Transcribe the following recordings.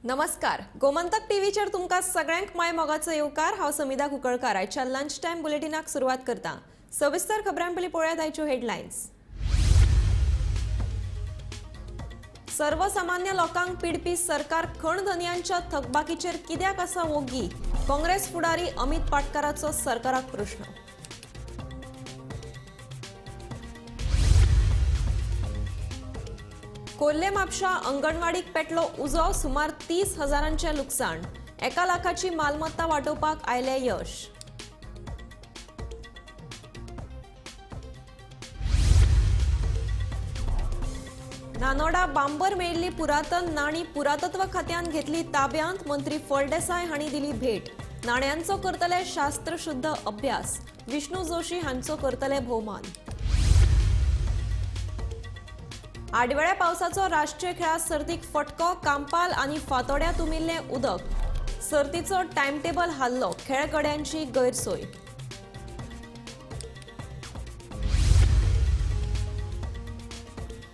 नमस्कार, गोमंतक टीव्हीचेर तुमकां सगळ्यांक माय मोगाचो येवकार. हांव समिधा कुंकळकार. आयच्या लंच टायम बुलेटिनाक सुरवात करता. सविस्तर खबरां पयलीं पळोवया आयच्यो हेडलायन्स. सर्वसामान्य लोकांक पिडपी सरकार खणधनयांच्या थकबाकीचेर कित्याक आसा वोग्गी? काँग्रेस फुडारी अमित पाटकाराचो सरकाराक प्रश्न. कोल्ले म्हापशा अंगणवाडीक पेटलो उजो, सुमार 30 हजारांचें लुकसाण. 1 लाखाची मालमत्ता वाटोवपाक आयलें यश. नानोडा बांबर मेळिल्ली पुरातन नाणी पुरातत्व खात्यान घेतली ताब्यांत. मंत्री फळदेसाय हांणी दिली भेट. नाण्यांचो करतले शास्त्रशुद्ध अभ्यास. विष्णू जोशी हांचो करतले भोवमान. आडवेळ्या पावसाचो राष्ट्रीय खेळा सर्तीक फटको. कांपाल आनी फातोड्या तुमिल्लें उदक. सर्तीचो टायमटेबल हाल्लो. खेळगड्यांची गैरसोय.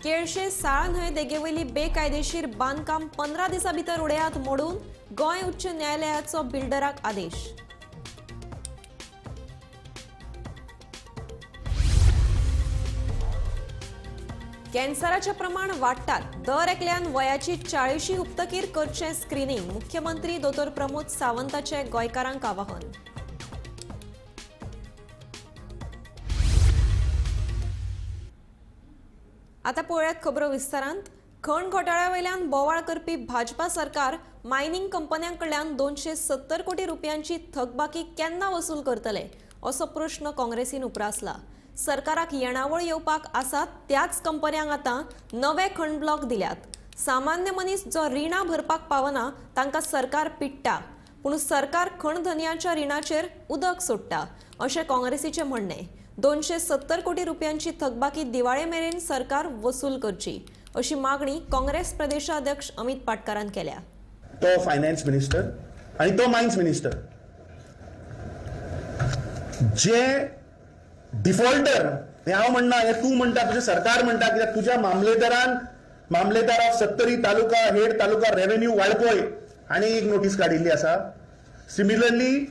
केळशे साळ न्हंय देगेवयली बेकायदेशीर बांदकाम 15 दिसां भितर उडयात मोडून. गोंय उच्च न्यायालयाचो बिल्डराक आदेश. कॅन्सराचें प्रमाण वाडटात. दर एकल्यान वयाची 40 हुपतकीर करचें स्क्रिनींग. मुख्यमंत्री दोतोर प्रमोद सावंताचें गोंयकारांक आवाहन. आतां पळोवयात खबरो विस्तारांत. खण घोटाळ्या वयल्यान बोवाळ करपी भाजपा सरकार मायनिंग कंपन्यां कडल्यान 270 कोटी रुपयांची थकबाकी केन्ना वसूल करतले असो प्रश्न काँग्रेसीन उप्रासला. सरकाराक येणावळ येवपाक आसा त्याच कंपन्यांक आतां नवे खण ब्लॉक दिल्यात. सामान्य मनीस जो रिणां भरपाक पावना तांकां सरकार पिडटा, पूण सरकार खणधनयांच्या रिणाचेर उदक सोडटा अशें काँग्रेसीचें म्हणणें. 270 कोटी रुपयांची थकबाकी दिवाळे मेरेन सरकार वसूल करची अशी मागणी काँग्रेस प्रदेशाध्यक्ष अमित पाटकारान केल्या. तो फायनान्स मिनिस्टर आनी तो मायन्स मिनिस्टर जे डिफॉल्टर, हे हांव म्हणना, हे तूं म्हणटा, तुजें सरकार म्हणटा, कित्याक तुज्या मामलेदारान, मामलेदार of Sattari taluka head taluka revenue Valpoi हांणी एक नोटीस काडिल्ली आसा. सिमिलरली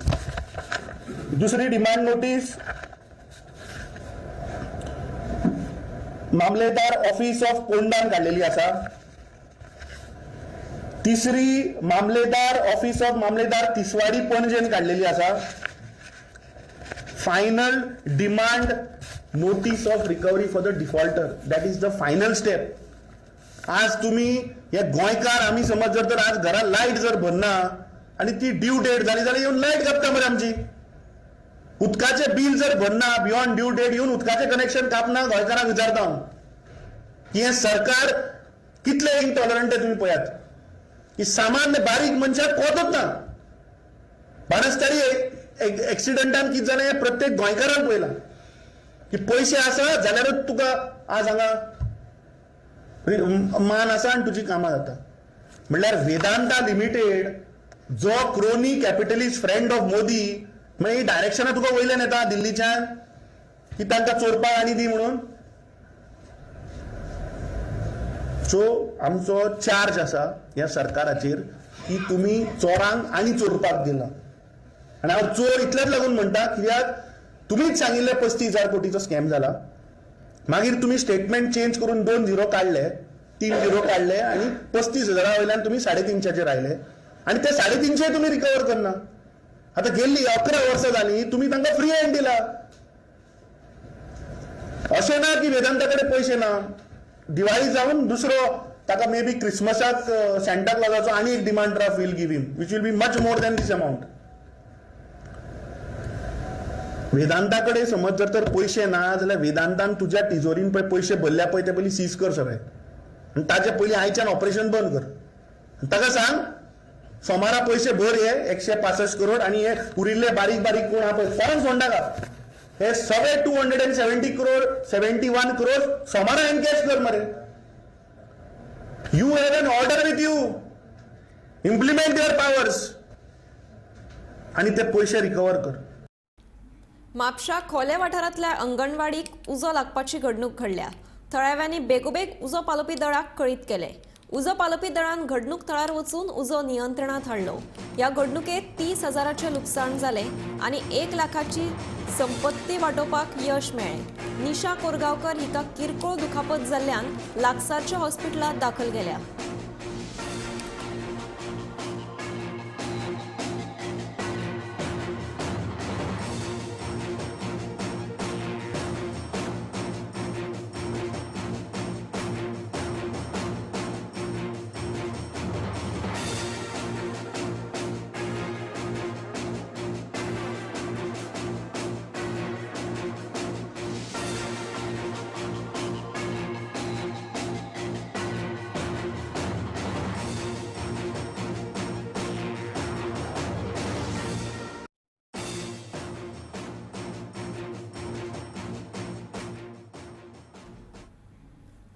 दुसरी डिमांड नोटीस मामलेदार ऑफिस ऑफ पोंडान काडलेली आसा. तिसरी मामलेदार ऑफिस ऑफ मामलेदार तिसवाडी पणजेन काडलेली आसा. Final demand notice of recovery for the defaulter, that is the final step. आज तुम्ही हे गोंयकार आमी समज जर तर आज घरा लायट जर भरना आनी ती ड्यू डेट जाली जाल्यार येवन लायट कापता मरे आमची. उदकाचें बील जर भरना बियॉन्ड ड्यू डेट येवन उदकाचें कनेक्शन कापना. गोंयकारांक विचारता हांव की हें सरकार कितलें इनटॉलरंट तुमी पळयात की सामान्य बारीक मनशाक कोतच ना. बाणस्तारी एक्सिडंटान कितें जालें हें प्रत्येक गोंयकारान पळयलां की पयशे आसा जाल्यारूच तुका आज हांगा मान आसा आनी तुजी कामां जाता. म्हणल्यार वेदांता लिमिटेड जो crony capitalist friend of Modi, मागीर ही डायरेक्शनां तुका वयल्यान येता दिल्लीच्यान की तांकां चोरपाक आनी दी म्हणून. सो आमचो चार्ज आसा ह्या सरकाराचेर की तुमी चोरांक आनी चोरपाक दिला. आनी हांव चोर इतलेच लागून म्हणटा कित्याक तुमीच सांगिल्लें 35,000 कोटीचो स्कॅम जाला. मागीर तुमी स्टेटमेंट चेंज करून 2 झिरो काडले, 3 झिरो काडले आनी 35,000 वयल्यान तुमी 350चेर आयले आनी ते 350 तुमी रिकवर करना. आतां गेल्ली 11 वर्सां जालीं तुमी तांकां फ्री हँड दिला. अशें ना की वेदांता कडेन पयशे ना. दिवाळी जावन दुसरो ताका मे बी क्रिसमसाक सँटा क्लॉजाचो आनी एक demand draft will give him which will be much more than this amount. Vedanta कडेन समज जर तर पयशे ना जाल्यार वेदांतान तुज्या तिजोरीन पळय पयशे भरल्या पळय ते पयलीं सीज कर सगळे आनी ताजे पयलीं आयच्यान ऑपरेशन बंद कर. ताका सांग सोमारा पयशे भर हे 165 करोड आनी हे उरिल्ले बारीक बारीक कोण आहा पळय फॉरन सोडनाका. हे सगळे 270 crore 71 crore सोमारा एनकॅश कर मरे. You have an order with you, implement your powers आणि ते पयशे रिकवर कर. म्हापशा खोले वाठारांतल्या अंगणवाडीक उजो लागपाची घडणूक घडल्या. थळाव्यांनी बेगोबेग उजो पालोवपी दळाक कळीत केलें. उजो पालोवपी दळान घडणूक थळार वचून उजो नियंत्रणांत हाडलो. ह्या घडणुकेत 30,000चें लुकसाण जालें आनी 1 लाखाची संपत्ती वाटोवपाक यश मेळ्ळें. निशा कोरगांवकर हिका किरकोळ दुखापत जाल्ल्यान लागसारच्या हॉस्पिटलांत दाखल केल्या.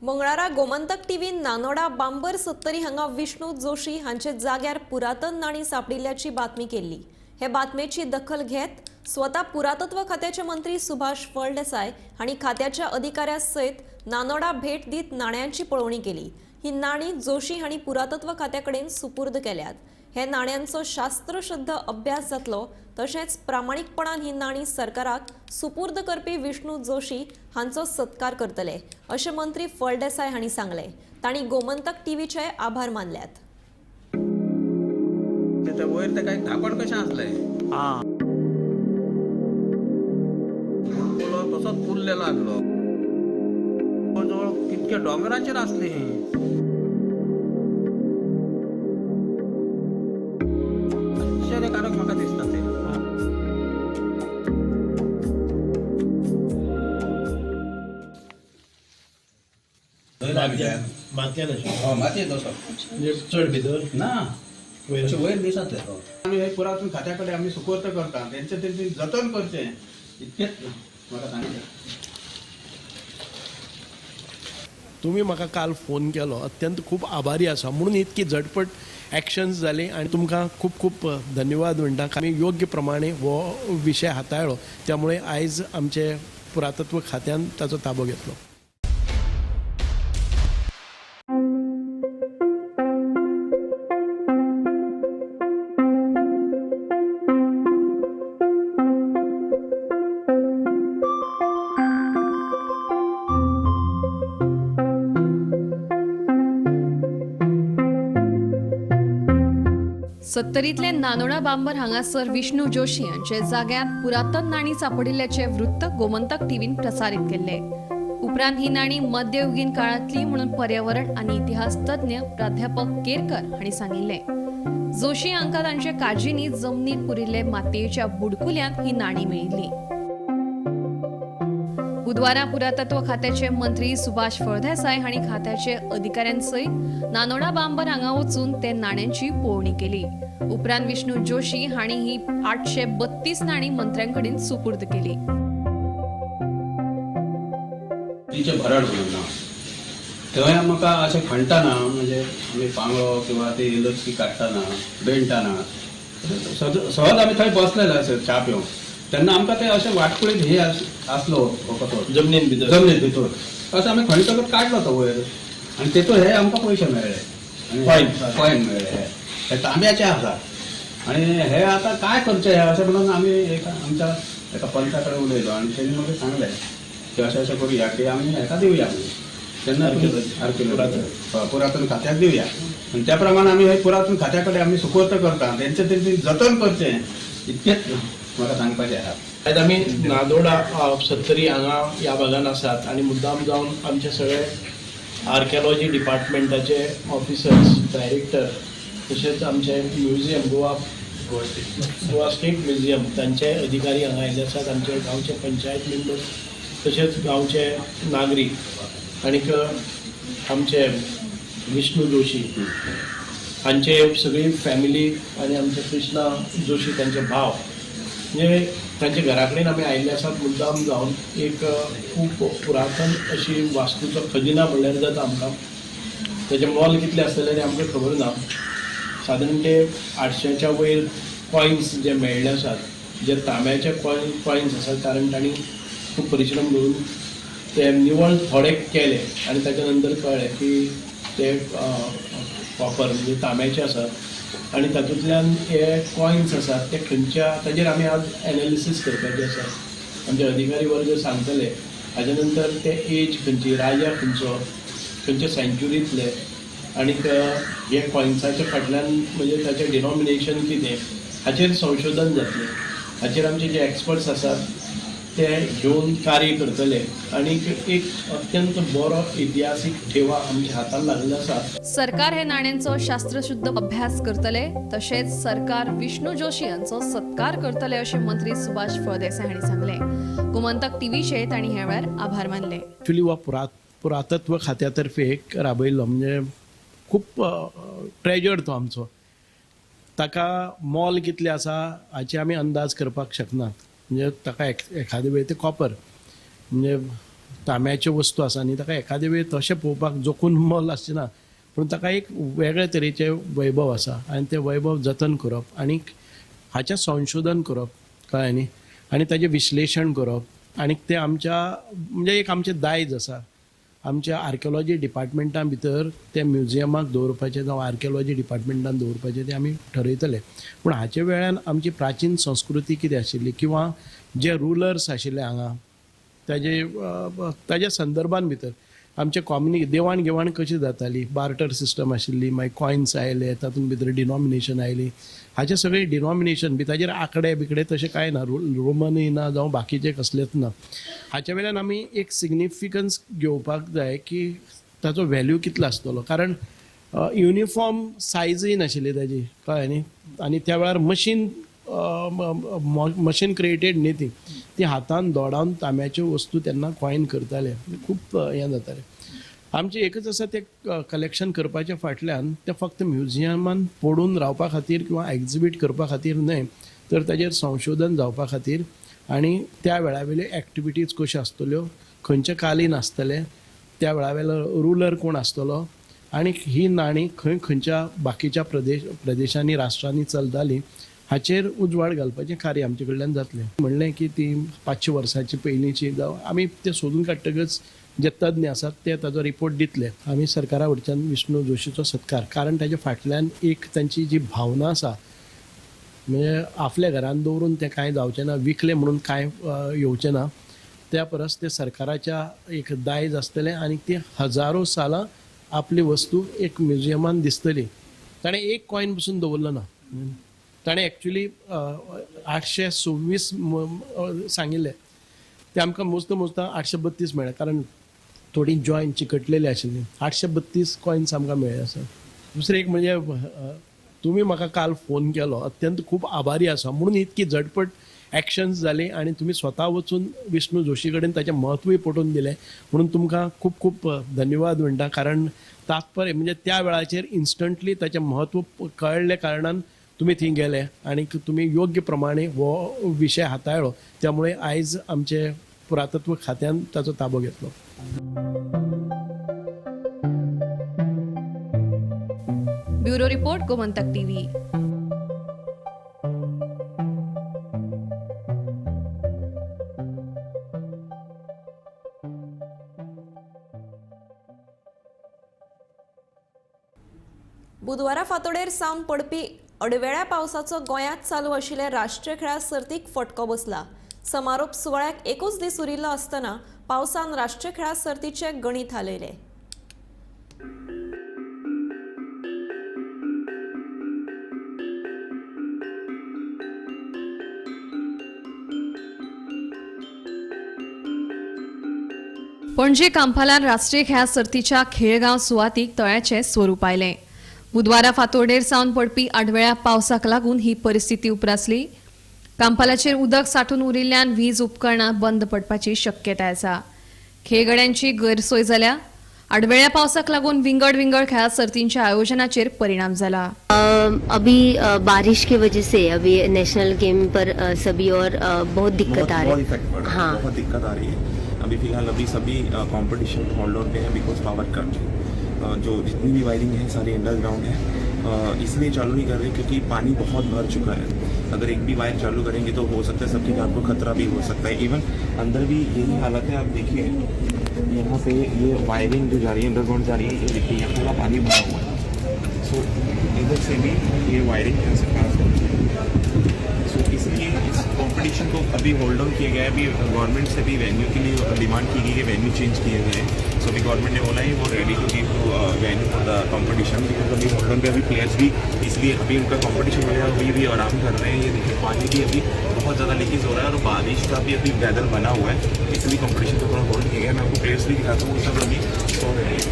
मंगळारा गोमंतक टीव्हीन नानोडा बांबर सत्तरी हांगा विष्णू जोशी हांचे जाग्यार पुरातन नाणी सांपडिल्ल्याची बातमी केल्ली. हे बातमेची दखल घेत स्वता पुरातत्व खात्याचे मंत्री सुभाष फळदेसाय हांणी खात्याच्या अधिकाऱ्या सयत नानोडा भेट दीत नाण्यांची पळोवणी केली. ही नाणी जोशी हांणी पुरातत्व खात्या कडेन सुपूर्द केल्यात. हे नाण्यांचो शास्त्रशुद्ध अभ्यास जातलो, तशेंच प्रामाणीकपणान ही नाणी सरकाराक सुपूर्द करपी विष्णू जोशी हांचो सत्कार करतले अशें मंत्री फळदेसाय हांणी सांगलें. तांणी गोमंतक टीव्हीचे आभार मानल्यात. वयर ते काय कापड कशें आसलें तसोच पुरलेलो आसलो, जवळ कितक्या दोंगराचेर आसली. आश्चर्यकारक म्हाका दिसता ते. मातयेन तसो चड भितर ना वयर दिसता ते. आमी हे पुरातन खात्या कडेन आमी सुपूर्द करता, तेंचे तेंचे जतन करचें इतकेंच म्हाका सांगचें. तुम्ही म्हाका काल फोन केलो, अत्यंत खूब आभारी आसा म्हणून इतकी झटपट एक्शन्स जाली आनी तुमकां खूब खूब धन्यवाद म्हणटा. आमी योग्य प्रमाणे हो विशय हाताळ्ळो, त्यामुळे आयज आमचे पुरातत्व खात्यान ताचो ताबो घेतलो. सत्तरीतले नानोडा बांबर हांगासर विष्णू जोशी हांचे जाग्यात पुरातन नाणी सांपडिल्ल्याचे वृत्त गोमंतक टीव्हीन प्रसारीत केल्ले. उपरांत ही नाणी मध्ययुगीन काळांतली म्हणून पर्यावरण आनी इतिहास तज्ञ प्राध्यापक केरकर हांणी सांगिल्लें. जोशी हांकां तांच्या काजींनी जमनीर पुरिल्ले मातयेच्या बुडकुल्यांत ही नाणी मेळिल्ली. बुधवारा पुरातत्व खात्याचे मंत्री सुभाष फळदेसाय हांणी खात्याचे अधिकाऱ्यांसयत नानोडा बांबर हांगा वचून ते नाण्यांची पळोवणी केली. उपरांत विष्णू जोशी हांणी ही 832 नाणी मंत्र्यांकडेन सुपूर्द केली. तिचे भरड म्हणून ना थंय आमकां अशें खणटाना म्हणजे आमी पांगळो किंवा ती लस्सी काडटाना बेणटाना सहज आमी थंय बसलेले आसत च्या पिवंक, तेन्ना आमकां ते अशें वाटकुळीत हे आसलो हो कसो जमनीन भितर अशें आमी खणटकच काडलो तो वयर आनी तेतून हे आमकां पयशे मेळ्ळे, कॉयन मेळ्ळे. हे तांब्याचे आसा आनी हे आतां काय करचें हे अशें म्हणून आमी एका आमच्या एका पंचा कडेन उलयलो आनी तेणी मागीर सांगलें की अशें अशें करुया की आमी हेका दिवया म्हणून, तेन्ना आर्किओलॉजी पुरातन खात्याक दिवया आनी त्या प्रमाणे आमी हे पुरातन खात्या कडेन आमी सुपूर्द करता, तेंचे तेंचे जतन करचें इतकेंच म्हाका सांगपाचें आसा. आयज आमी नादोडा सत्तरी हांगा ह्या भागान आसात आनी मुद्दाम जावन आमचे सगळे आर्किओलॉजी डिपार्टमेंटाचे ऑफिसर्स, डायरेक्टर, तशेंच आमचे म्युझियम गोवा स्टेट म्युझियम तांचे अधिकारी हांगा आयिल्ले आसात, आमचे गांवचे पंचायत मेंबर्स, तशेंच गांवचे नागरीक आनीक आमचे विष्णू जोशी हांचे सगळी फॅमिली आनी आमचे कृष्णा जोशी तांचे भाव म्हणजे तांच्या घरा कडेन आमी आयिल्ले आसात मुद्दाम जावन एक खूब पुरातन अशी वास्तूचो खजिना म्हणल्यार जाता आमकां. ताचें मोल कितलें आसतलें तें आमकां खबर ना. सादारण ते 800च्या वयर कॉयन्स जे मेळ्ळे आसात, जे तांब्याचे कॉयन्स आसात, कारण तांणी खूब परिश्रम करून ते निवळ थोडे केले आनी ताच्या नंतर कळ्ळें की ते कॉपर म्हणजे तांब्याचे आसात आनी तातूंतल्यान हे कॉयन्स आसात ते खंयच्या ताजेर आमी आज एनालिसीस करपाचें आसा. आमचे अधिकारी वर्ग सांगतले हाजे नंतर ते एज खंयची, राजा खंयचो, खंयच्या सेंच्युरींतले आनीक हे कॉयन्साच्या फाटल्यान म्हणजे ताचें डिनॉमिनेशन कितें हाचेर संशोधन जातलें. हाचेर आमचे जे एक्सपर्ट्स आसात ते घेवन कार्य करतले आनीक एक अत्यंत बरो इतिहासीक ठेवा आमच्या हातान लागलेलो आसा. सरकार हे नाण्यांचो शास्त्रशुद्ध अभ्यास करतले, तशेंच सरकार विष्णू जोशी यांचो सत्कार करतले अशें मंत्री सुभाष फळदेसाय हांणी सांगलें. गोमंतक टीव्हीचे तांणी ह्या वेळार आभार मानले. एक्चुअली हो पुरातत्व खात्या तर्फे एक राबयल्लो म्हणजे खूब ट्रेजर तो आमचो. ताका मोल कितलें आसा हाचे आमी अंदाज करपाक शकनात. म्हणजे ताका एखादे वेळ ते कॉपर म्हणजे तांब्याच्यो वस्तू आसा न्ही, ताका एखादे वेळ तशें पळोवपाक जोखून मोल आसचें ना, पूण ताका एक वेगळे तरेचें वैभव आसा आनी तें वैभव जतन करप आनी हाचें संशोधन करप, कळ्ळें न्ही, आनी ताचें विश्लेशण करप आनी तें आमच्या म्हणजे एक आमचें दायज आसा. आमच्या आर्किओलॉजी डिपार्टमेंटा भितर ते म्युझियमाक दवरपाचें जावं आर्किओलॉजी डिपार्टमेंटान दवरपाचें तें आमी ठरयतले. पूण हाचे वेळान आमची प्राचीन संस्कृती कितें आशिल्ली किंवा जे रुलर्स आशिल्ले हांगा ताजे ताज्या संदर्भान भितर आमचे देवाण घेवाण कशी जाताली, बार्टर सिस्टम आशिल्ली, मागीर कॉयन्स आयले, तातूंत भितर डिनॉमिनेशन आयली, हाचे सगळे डिनॉमिनेशन बी ताजेर आंकडे बिकडे तशें कांय ना, रोमनूय ना जावं बाकीचे कसलेच ना. हाच्या वेल्यान आमी एक सिग्निफिकन्स घेवपाक जाय की ताचो व्हॅल्यू कितलो आसतलो, कारण युनिफॉर्म सायजूय नाशिल्ली ताजी, कळ्ळें न्ही, आनी त्या वेळार मशीन क्रिएटेड न्ही, ती ती हातान दोडावन तांब्याच्यो वस्तू तेन्ना कॉयन करताले, खूब हें जातालें. आमचें एकच आसा तें कलेक्शन करपाच्या फाटल्यान तें फक्त म्युझियमान पडून रावपा खातीर किंवा एक्झिबीट करपा खातीर न्हय, तर ताजेर संशोधन जावपा खातीर आनी त्या वेळा वयल्यो एक्टिविटीज कश्यो आसतल्यो, खंयचे कालीन आसतलें, त्या वेळा वयलो रुलर कोण आसतलो आनी ही नाणी खंय खंयच्या बाकीच्या प्रदेशांनी राष्ट्रांनी चलताली हाचेर उजवाड घालपाचें कार्य आमचे कडल्यान जातलें. म्हणलें की ती 500 वर्सांची पयलींची जावं आमी तें सोदून काडटकच जे तज्ञ आसात ते ताजो रिपोर्ट दितले. आमी सरकारा वटच्यान विष्णू जोशीचो सत्कार, कारण ताच्या फाटल्यान एक तांची जी भावना आसा, म्हणजे आपल्या घरान दवरून तें कांय जावचें ना, विकलें म्हणून कांय येवचें ना, त्या परस तें सरकाराच्या एक दायज आसतलें आनी ती हजारो सालां आपली वस्तू एक म्युझियमान दिसतली. ताणें एक कॉयन पसून दवरलो ना, ताणें एक्चुली 826 सांगिल्लें, ते आमकां मोजता मोजता 832 मेळ्ळे, कारण थोडी जॉयन चिकटलेली आशिल्ली. 832 कॉयन्स आमकां मेळ्ळे आसा. दुसरें एक म्हणजे तुमी म्हाका काल फोन केलो, अत्यंत खूब आभारी आसा म्हणून इतकी झटपट एक्शन्स जाली आनी तुमी स्वता वचून विष्णू जोशी कडेन ताचें म्हत्वूय पटोवन दिलें म्हणून तुमकां खूब खूब धन्यवाद म्हणटा. कारण तात्पर्य म्हणजे त्या वेळाचेर इन्स्टंटली ताचें म्हत्व कळ्ळ्या कारणान तुमी थंय गेले आनी तुमी योग्य प्रमाणे हो विशय हाताळ्ळो, त्यामुळे आयज आमचे पुरातत्व खात्यान ताचो ताबो घेतलो. Bureau report, Gomantak TV. बुधवारा फांतोडेर सावन पडपी अडवेळ्या पावसाचो गोंयांत चालू आशिल्ल्या राष्ट्रीय खेळां सर्तीक फटको बसला. समारोप सुवाळ्याक एकूच दीस उरिल्लो आसतना पावसान राष्ट्रीय खेळां सर्तीचें गणीत हालयलें. पणजे कांपालार राष्ट्रीय खेळां सर्तीच्या खेळगांव सुवातीक तळ्याचें स्वरूप आयलें. बुधवारा फांतोडेर सावन पडपी आडवेळ्या पावसाक लागून ही परिस्थिती उप्रासली. कांपालाचेर उदक साठून उरिल्ल्यान वीज उपकरणां बंद पडपाची शक्यताय आसा. खेळगड्यांची गैरसोय जाल्या. आडवेळ्या पावसाक लागून विंगड विंगड खेळा सर्तींच्या आयोजनाचेर परिणाम जाला. अभी बारिश की वजह से अभी नेशनल गेम पर सभी और बहुत दिक्कत आ रही है. बहुत इफेक्ट पड़ रहा है. हाँ. बहुत दिक्कत आ रही है. अभी फिलहाल अभी सभी कंपटीशन होल्ड ऑन पे है because power cut. जो जितनी भी वायरिंग है सारी अंडरग्राउंड है, इसलिए चालू नहीं कर रहे क्योंकि पानी बहुत भर चुका है. अगर एक भी वायर चालू करेंगे तो हो सकता है सबकी जान को खतरा भी हो सकता है. इवन अंदर भी यही हालत है. आप देखिए यहाँ पे ये वायरिंग जो जा रही है अंडरग्राउंड जा रही है, ये देखिए यहाँ पूरा पानी भरा हुआ है. सो इधर से भी ये वायरिंग यहाँ से पास हो रही है. सो इसलिए इस कंपटीशन को अभी होल्ड ऑन किया गया है. अभी गवर्नमेंट से भी वेन्यू के लिए डिमांड की गई कि वेन्यू चेंज किए गए हैं. सो अभी गवर्नमेंट ने बोला है वो ready to give venue for the competition because अभी होल्ड ऑन पे अभी प्लेयर्स भी इसलिए अभी उनका कंपटीशन वगैरह अभी भी आराम कर रहे हैं. ये देखिए पानी भी अभी बहुत ज़्यादा लीकेज हो रहा है और बारिश का भी अभी वेदर बना हुआ है, इसलिए कॉम्पिटिशन को थोड़ा होल्ड किया गया है. मैं आपको प्लेयर्स भी दिखाता हूँ, वो सब अभी सो रहे हैं.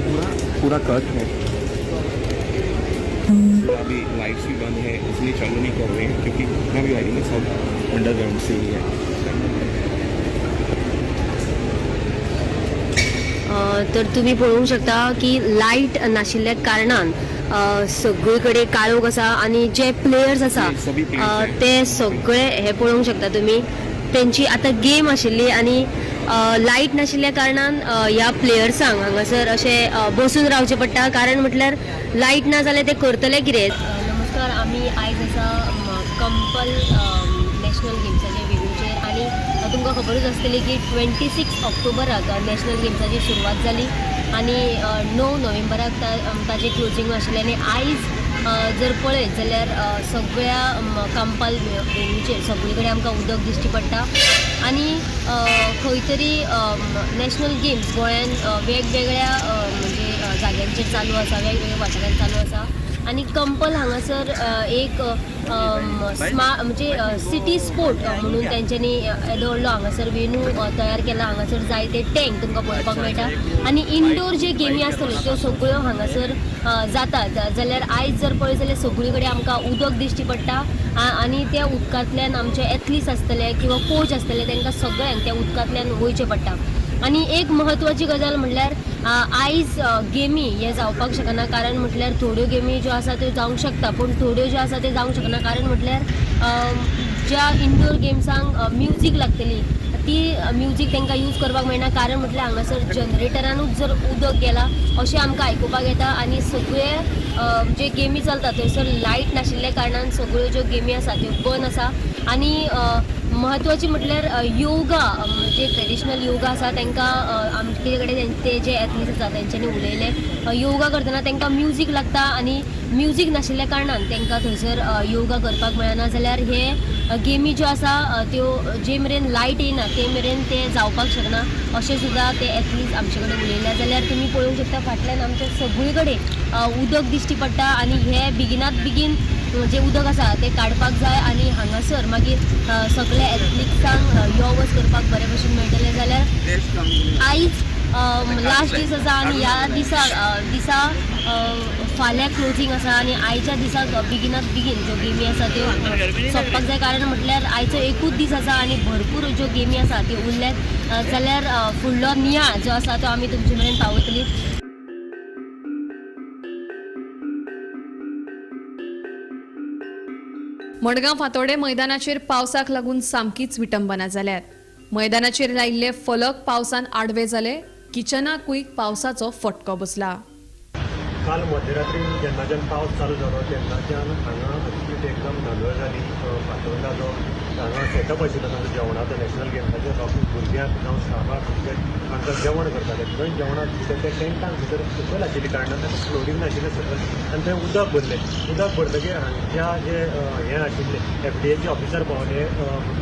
पूरा पूरा कट है, अभी लाइट्स भी बंद है, इसलिए चालू नहीं कर रहे हैं क्योंकि जितना भी वायरिंग है सब अंडरग्राउंड से ही है. तर तुम्ही पळोवंक शकता की लायट नाशिल्ल्या कारणान सगळे कडेन काळोख आसा आनी जे प्लेयर्स आसा ते सगळे हे पळोवंक शकता तुम्ही. तेंची आतां गेम आशिल्ली आनी लायट नाशिल्ल्या कारणान ह्या प्लेयर्सांक हांगासर अशें बसून रावचें पडटा, कारण म्हटल्यार लायट ना जाल्यार ते करतले कितें. नमस्कार, आमी आयज आसा कंपल नॅशनल गेम्साच्या वेन्यूचेर आनी तुमकां खबरूच आसतली की 26 ऑक्टोबराक नॅशनल गेम्साची सुरवात जाली आनी 9 नोव्हेंबराक ताजें क्लोजींग आशिल्लें. आनी आयज जर पळयत जाल्यार सगळ्या कंपाल वेन्यूचेर सगळे कडेन आमकां उदक दिश्टी पडटा आनी खंय तरी नॅशनल गेम्स गोंयान वेगवेगळ्या म्हणजे जाग्यांचेर चालू आसा, वेगवेगळ्या वाठारांत चालू आसा. आनी कंपल हांगासर एक म्हणजे सिटी स्पोर्ट म्हणून तेंच्यांनी येदो व्हडलो हांगासर वेन्यू तयार केला. हांगासर जायते टँक तुमकां पळोवपाक मेळटा आनी इनडोर जे गेमी आसतल्यो त्यो सगळ्यो हांगासर जातात. जाल्यार आयज जर पळयत जाल्यार सगळे कडेन आमकां उदक दिश्टी पडटा आनी त्या उदकांतल्यान आमचे एथलीट्स आसतले किंवा कोच आसतले तांकां सगळ्यांक त्या उदकांतल्यान वयचें पडटा. आनी एक म्हत्वाची गजाल म्हणल्यार आयज गेमी हे जावपाक शकना, कारण म्हटल्यार थोड्यो गेमी ज्यो आसा त्यो जावंक शकता पूण थोड्यो ज्यो आसा त्यो जावंक शकना, कारण म्हटल्यार ज्या इनडोर गेम्सांक म्युजीक लागतली ती म्युजीक तांकां यूज करपाक मेळना, कारण म्हटल्यार हांगासर जनरेटरानूच जर उदक गेलां अशें आमकां आयकुपाक येता. आनी सगळे जे गेमी चलता थंयसर लायट नाशिल्ल्या कारणान सगळ्यो ज्यो गेमी आसा त्यो बंद आसा. आनी म्हत्वाची म्हटल्यार योगा जे ट्रेडिशनल योगा आसा तांकां आमचे कडेन ते जे एथलीट्स आसा तेंच्यांनी उलयले, योगा करतना तांकां म्युजीक लागता आनी म्युजीक नाशिल्ल्या कारणान तांकां थंयसर योगा करपाक मेळना. जाल्यार हे गेमी ज्यो आसा त्यो जे मेरेन लायट येयना ते मेरेन ते जावपाक शकना अशें सुद्दां ते एथलीट्स आमचे कडेन उलयले. जाल्यार तुमी पळोवंक शकता फाटल्यान आमच्या सगळे कडेन उदक दिश्टी पडटा आनी हे बेगिनात बेगीन जे उदक आसा तें काडपाक जाय आनी हांगासर मागीर सगळ्या एथलीट्सांक यो वच करपाक बरे भशेन मेळटलें. जाल्यार आयज लास्ट दीस आसा आनी ह्या दिसा फाल्यां क्लोजींग आसा आनी आयच्या दिसाक बेगिनात बेगीन ज्यो गेमी आसा त्यो सोंपपाक जाय, कारण म्हटल्यार आयचो एकूच दीस आसा आनी भरपूर ज्यो गेमी आसा त्यो उरल्यात. जाल्यार फुडलो नियाळ जो आसा तो आमी तुमचे मेरेन पावयतली. मडगांव फातोडे मैदानाचेर पावसाक लागून सामकीच विटंबना जाल्यात. मैदानाचेर लायिल्ले फलक पावसान आडवे जाले, किचनाकूय पावसाचो फटको बसला. काल मध्यरात्री जेन्नाच्यान पावस चालू जालो तेन्नाच्यान हांगा अचकीत एकदम धांदळ जाली. फातोर्डा जो हांगा सेटअप आशिल्लो तांचो जेवणाचो नॅशनल गेम्साचेर भुरग्यांक जावं स्टाफाक तांकां जेवण करताले, थंय जेवणाक भितर त्या टेंटाक भितर सकयल आशिल्ली कारणान ताका फ्लोरींग नाशिल्लें सकयल आनी थंय उदक भरलें. उदक भरतकीर हांगच्या जे हें आशिल्ले एफडीएचे ऑफिसर पावले,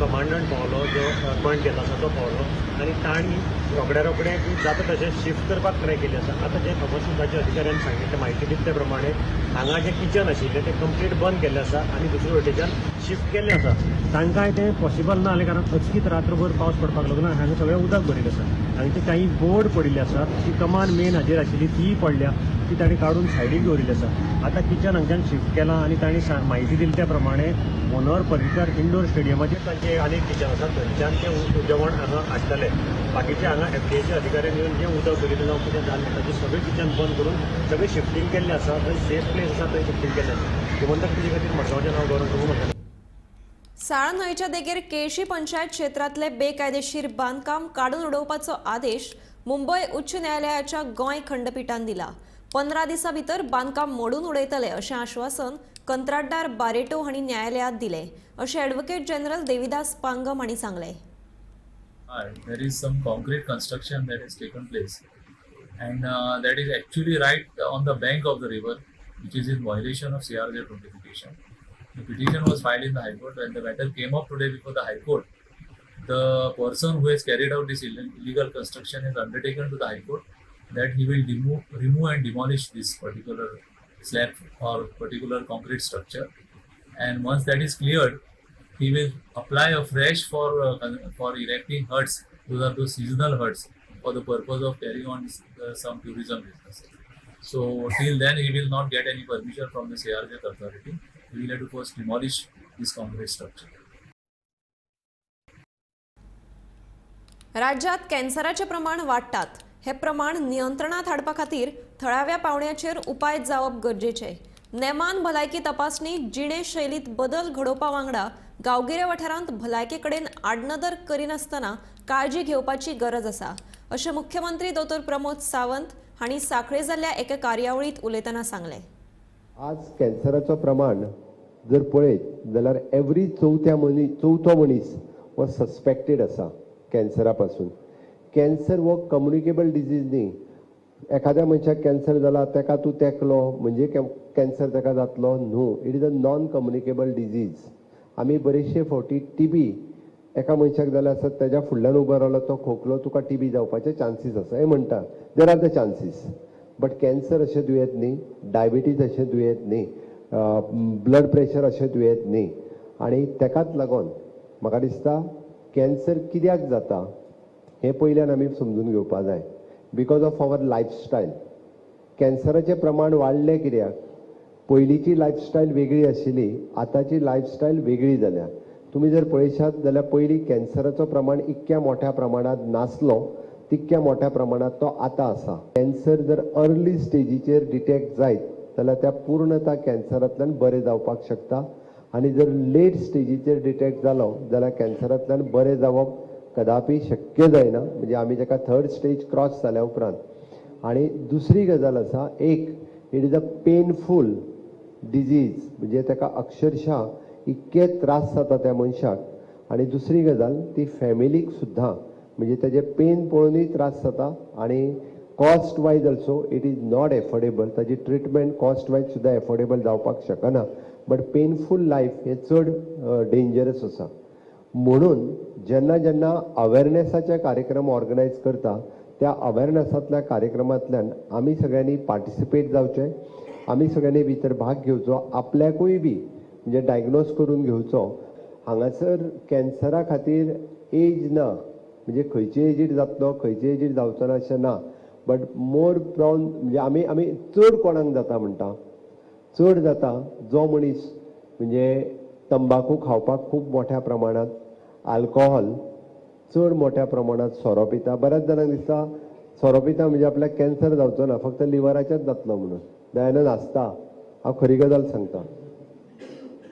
कमांडंट पावलो, जो अपॉयंट केल्लो आसा तो पावलो आनी तांणी रोखड्या रोखडें जाता तशें शिफ्ट करपाक ट्राय केली आसा. आतां जे खबर सुद्दांच्या अधिकाऱ्यान सांगितलें, म्हायती दिली ते प्रमाणे हांगा जें किचन आशिल्लें तें कंप्लीट बंद केल्लें आसा आनी दुसरे वटेच्यान शिफ्ट केल्लें आसा. तांकांय तें पॉसिबल ना जालें, कारण अचकीत रात्रभर पावस पडपाक लागलो आनी हांगा सगळें उदक भरिल्लें आसा. हांगचे काही बोर्ड पडिल्ले आसात, ती कमान मेन हाजेर आशिल्ली ती पडल्या, ती तांणी काडून सायडीक दवरिल्ली आसा. आतां किचन हांगच्यान शिफ्ट केलां आनी तांणी म्हायती दिली त्या प्रमाणे मनोहर पर्रीकर इंडोर स्टेडियमाचेर तांचे आनीक किचन आसा, थंयच्यान ते जेवण हांगा हाडटले. बाकीचे हांगा एफडीएच्या अधिकाऱ्यांनी येवन जें उदक भरिल्लें जावं कितें जालें ताचें सगळें किचन बंद करून सगळें शिफ्टींग केल्लें आसा. थंय सेफ प्लेस आसा थंय शिफ्टींग केल्लें आसा. गोमंतक टीव्ही खातीर मडगांवचें नांव गौरव प्रभू म्हणटाले. साळा न्हंयच्या देगेर केळशी पंचायत क्षेत्रांतले बेकायदेशीर बांदकाम काडून उडोवपाचो आदेश मुंबय उच्च न्यायालयाच्या गोंय खंडपीठान दिला. 15 दिसां भितर बांदकाम मोडून उडयतले अशें आश्वासन कंत्राटदार बारेटो हांणी न्यायालयात दिलें अशें ॲडव्होकेट जनरल देविदास पांगम हांणी सांगलें. There is some concrete construction that has taken place, and that is actually right on the bank of the river, which is in violation of CRZ notification. The petition was filed in the High Court. When the matter came up today before the High Court, the person who has carried out this illegal construction has undertaken to the High Court that he will remove and demolish this particular slab or particular concrete structure. And once that is cleared, he will apply afresh for erecting huts. Those are those seasonal huts for the purpose of carrying on some tourism business. So till then he will not get any permission from the CRZ authority. He will have to first demolish this concrete structure. राज्यात कॅन्सराचे प्रमाण वाडटात. हे प्रमाण नियंत्रणात हाडपा खातीर थळाव्या पावंड्याचेर उपाय जावप गरजेचे. नेमान भलायकी तपासणी, जिणे शैलीत बदल घडोवपा वांगडा गांवगिऱ्या वाठारांत भलायके कडेन आडनदर करिनासतना काळजी घेवपाची गरज आसा अशें मुख्यमंत्री दोतोर प्रमोद सावंत हांणी सांखळे जाल्ल्या एका कार्यावळींत उलयतना सांगलें. आज कॅन्सराचो प्रमाण जर पळयत जाल्यार एवरी चवथो मनीस हो सस्पेक्टेड आसा कॅन्सरा पासून. कॅन्सर हो कम्युनिकेबल डिजीज न्ही. एखाद्या मनशाक कॅन्सर जाला ताका तूं तेंकलो म्हणजे कॅन्सर ताका जातलो न्हू. It is a non communicable disease. आमी बरेचशे फावटी टीबी एका मनशाक जाल्यार आसत ताज्या फुडल्यान उबो रावलो तो खोकलो तुका टीबी जावपाचे चान्सीस आसा हें म्हणटा. There are the chances. But cancer अशें दुयेंत न्ही, डायबिटीज अशें दुयेंत न्ही, ब्लड प्रेशर अशें दुयेंत न्ही. आनी ताकाच लागून म्हाका दिसता कॅन्सर कित्याक जाता हें पयल्यान आमी समजून घेवपा जाय. Because of our lifestyle. कॅन्सराचें प्रमाण वाडलें कित्याक? पयलींची लायफस्टायल वेगळी आशिल्ली, आतांची लायफस्टायल वेगळी जाल्या. तुमी जर पळयशात जाल्यार पयलीं कॅन्सराचो प्रमाण इतक्या मोठ्या प्रमाणांत नासलो तितक्या मोठ्या प्रमाणांत तो आतां आसा. कॅन्सर जर अर्ली स्टेजीचेर डिटेक्ट जायत जाल्यार त्या पूर्णता कॅन्सरांतल्यान बरें जावपाक शकता आनी जर लेट स्टेजीचेर डिटेक्ट जालो जाल्यार कॅन्सरांतल्यान बरें जावप कदापी शक्य जायना. म्हणजे आमी ताका थर्ड स्टेज क्रॉस जाल्या उपरांत. आनी दुसरी गजाल आसा एक, it is a painful disease. म्हणजे ताका अक्षरशः इतके त्रास जाता त्या मनशाक. आनी दुसरी गजाल ती फॅमिलीक सुद्दां म्हणजे ताजे पेन पळोवनूय त्रास जाता आनी cost wise also it is not affordable. ताजी ट्रिटमेंट कॉस्ट वायज सुद्दां एफोर्डेबल जावपाक शकना. बट पेनफूल लायफ हें चड डेंजरस आसा. म्हणून जेन्ना जेन्ना अवेरनेसाचे कार्यक्रम ऑर्गनायज करता त्या अवेरनेसांतल्या कार्यक्रमांतल्यान आमी सगळ्यांनी पार्टिसिपेट जावचें, आमी सगळ्यांनी भितर भाग घेवचो, आपल्याकूय बी म्हणजे डायग्नोज करून घेवचो. हांगासर कॅन्सरा खातीर एज ना, म्हणजे खंयचे एजीर जातलो खंयचे एजीर जावचो ना अशें ना. बट मोर प्रावन म्हणजे आमी आमी चड कोणाक जाता म्हणटा, चड जाता जो मनीस म्हणजे तंबाकू खावपाक खूब मोठ्या प्रमाणांत, आल्कोहोल चड मोठ्या प्रमाणांत, सोरो पिता. बऱ्याच जाणांक दिसता सोरो पिता म्हणजे आपल्याक कॅन्सर जावचो ना, फक्त लिवराचेच जातलो म्हणून. दयानंद हांसता, हांव खरी गजाल सांगता.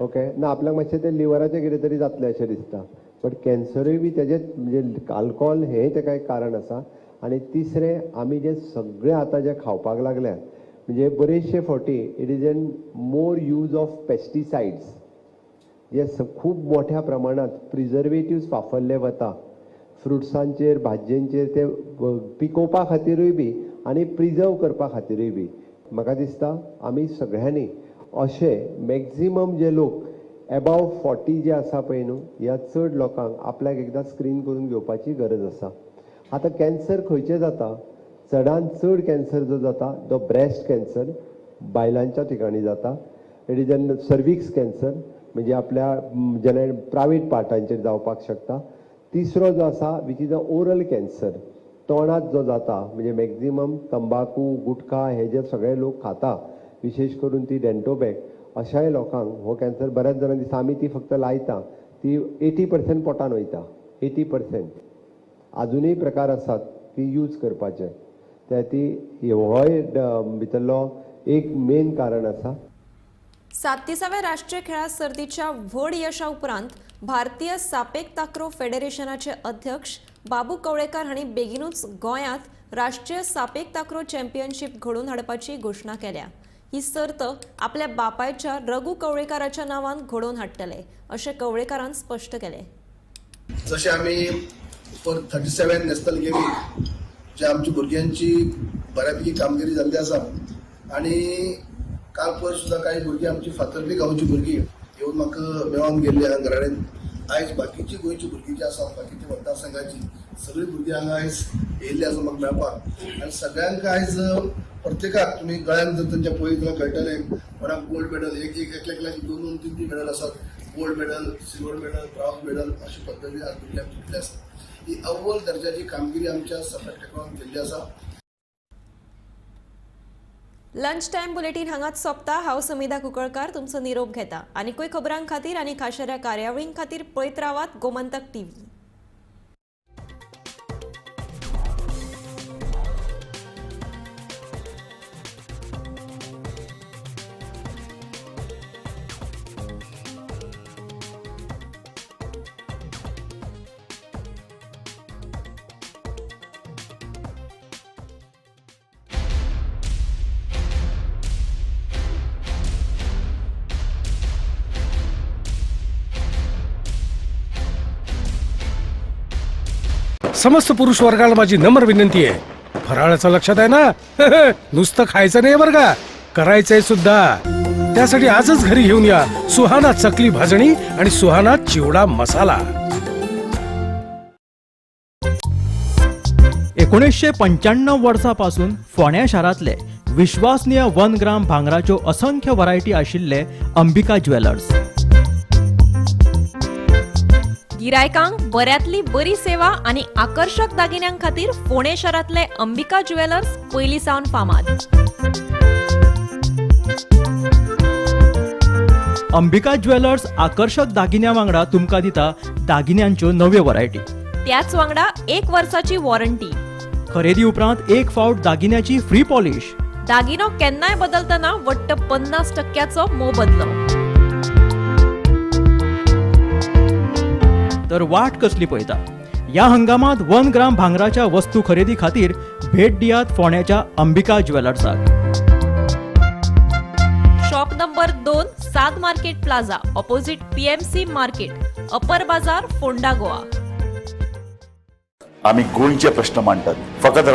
ओके ना, आपल्याक मातशें तें लिवराचें कितें तरी जातलें अशें दिसता. बट कॅन्सरूय बी तेजेच म्हणजे आल्कोहोल हें तेका एक कारण आसा. आनी तिसरें आमी जें सगळें आतां जें खावपाक लागल्यात म्हणजे बरेचशे फावटी it is an more use of pesticides. जे खूब मोठ्या प्रमाणांत प्रिजर्वेटिव्स वापरले वता फ्रुट्सांचेर, भाजयेंचेर, ते पिकोवपा खातीरूय बी आनी प्रिजर्व करपा खातीरूय बी. म्हाका दिसता आमी सगळ्यांनी अशे मॅक्झिमम जे लोक एबाव 40 जे आसा पळय न्हू, ह्या चड लोकांक आपल्याक एकदां स्क्रीन करून घेवपाची गरज आसा. आतां कॅन्सर खंयचे जाता? चडान चड कॅन्सर जो जाता तो ब्रेस्ट कॅन्सर बायलांच्या ठिकाणी जाता. It is an cervix cancer म्हणजे आपल्या जेणे प्रायवेट पार्टांचेर जावपाक शकता. तिसरो जो आसा which is a oral cancer, तोंडात जो जाता म्हणजे मॅक्झिमम तंबाकू, गुटखा हे जे सगळे लोक खाता, विशेष करून ती डेंटोबॅक, अशाय लोकांक हो कॅन्सर बऱ्याच जाणांक दिसता. आमी ती फक्त लायता, ती 80% पोटान वयता, 80%. आजुनूय प्रकार आसात ती यूज करपाचे, त्या ती होय भितरलो एक मेन कारण आसा. 37व्या राष्ट्रीय खेळां सर्तीच्या व्हड यशा उपरांत भारतीय सापेक ताक्रो फेडरेशनाचे अध्यक्ष बाबू कवळेकार हांणी बेगिनूच गोंयांत राष्ट्रीय सापेक ताक्रो चॅम्पियनशीप घडोवन हाडपाची घोशणा केल्या. ही सर्त आपल्या बापायच्या रघु कवळेकाराच्या नांवान घडोवन हाडटले अशें कवळेकारान स्पश्ट केलें. जशें आमी फॉर 37 नॅशनल गेमीक जे आमच्या भुरग्यांची बऱ्यापैकी कामगिरी जाल्ली आसा आनी काल पयर सुद्दां कांय भुरगीं आमची फातर्पी गांवची भुरगीं येवन म्हाका मेळोन गेल्ली हांगा घरा कडेन. आयज बाकीची गोंयची भुरगीं जी आसा, बाकीच्या मतदारसंघाची सगळीं भुरगीं हांगा आयज येयल्ली आसा म्हाका मेळपाक. आनी सगळ्यांक आयज प्रत्येकाक तुमी गळ्यान जर तांच्या पळयत जाल्यार कळटलें कोणाक गोल्ड मेडल, एक एक एकल्या एकल्याक 2 2 3 3 मेडल आसात, gold medal, silver medal, bronze medal अशा पद्दतीन आज भुरग्यांक दिल्ली आसा. ही अव्वल दर्जाची कामगिरी आमच्या सपॅक टॅक्रोन केल्ली आसा. लंच टायम बुलेटीन हांगाच सोंपता. हांव समिधा कुंकळकार तुमचो निरोप घेता. आनीकूय खबरां खातीर आनी खाशेल्या कार्यावळीं खातीर पळयत रावात गोमंतक टीव्ही. समस्त पुरुष वर्गाला माझी नम्र विनंती आहे, फराळाचं लक्षात आहे ना? नुसतं खायचं नाही बरं का, करायचंय सुद्धा. त्यासाठी आजच घरी घेऊन या सुहाना चकली भाजणी आणि सुहाना चिवडा मसाला. 1995 वर्सा पासून फोंड्या शारांतले विश्वासनीय 1 ग्राम भांगराच्यो असंख्य व्हरायटी आशिल्ले अंबिका ज्वेलर्स. गिरायकांक बऱ्यांतली बरी सेवा आनी आकर्शक दागिन्यां खातीर फोंडें शारांतले अंबिका ज्वेलर्स पयलीं सावन फामाद. अंबिका ज्वेलर्स आकर्शक दागिन्यां वांगडा तुमकां दिता दागिन्यांच्यो नव्यो व्हरायटी, त्याच वांगडा 1 वर्साची वॉरंटी, खरेदी उपरांत 1 फावट दागिन्याची फ्री पॉलिश, दागिनो केन्नाय बदलतना वट्ट 50% मोबदलो. तर वाट कसली पळयता? ह्या हंगामात 1 ग्राम भांगराच्या वस्तू खरेदी खातीर भेट दियात फोंड्याच्या Ambika ज्वेलर्साक. Shop number 2, 7 market plaza, opposite PMC market, upper Bazaar, Ponda, Goa. आमी गोंयचे प्रश्न मांडटात, फकत